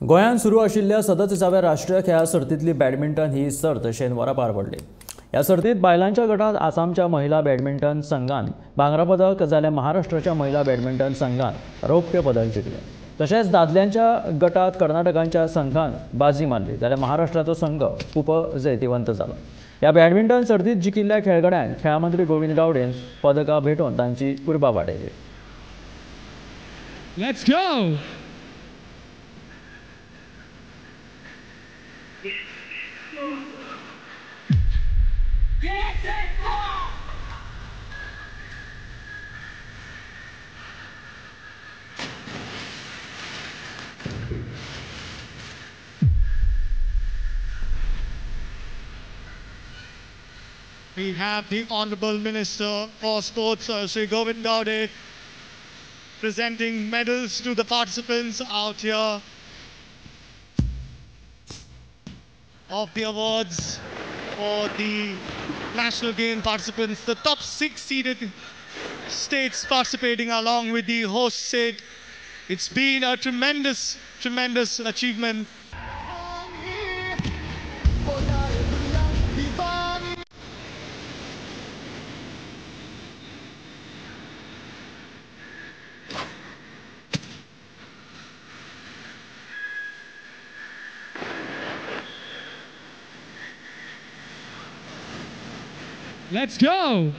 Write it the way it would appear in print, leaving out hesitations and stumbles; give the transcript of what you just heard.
गोंयांत सुरू आशिल्ल्या 37व्या राष्ट्रीय खेळां सर्तींतली बॅडमिंटन ही सर्त शेनवारा पार पडली. ह्या सर्तींत बायलांच्या गटात आसामच्या महिला बॅडमिंटन संघान भांगरा पदक जाल्यार महाराष्ट्राच्या महिला बॅडमिंटन संघान रौप्य पदक जिखलें. तशेंच दादल्यांच्या गटात कर्नाटकांच्या संघान बाजी मारली जाल्यार महाराष्ट्राचो संघ उपजैतिवंत जालो. ह्या बॅडमिंटन सर्तींत जिखिल्ल्या खेळगड्यांक खेळां मंत्री गोविंद गावडेन पदकां भेटोवन तांची उर्बा वाडयली. Let's go! We have the Honorable Minister for Sports, Shri Govind Gaude, presenting medals to the participants out here of the awards for the National Game participants, the top 6 seeded states participating along with the host state. It's been a tremendous, tremendous achievement. Let's go!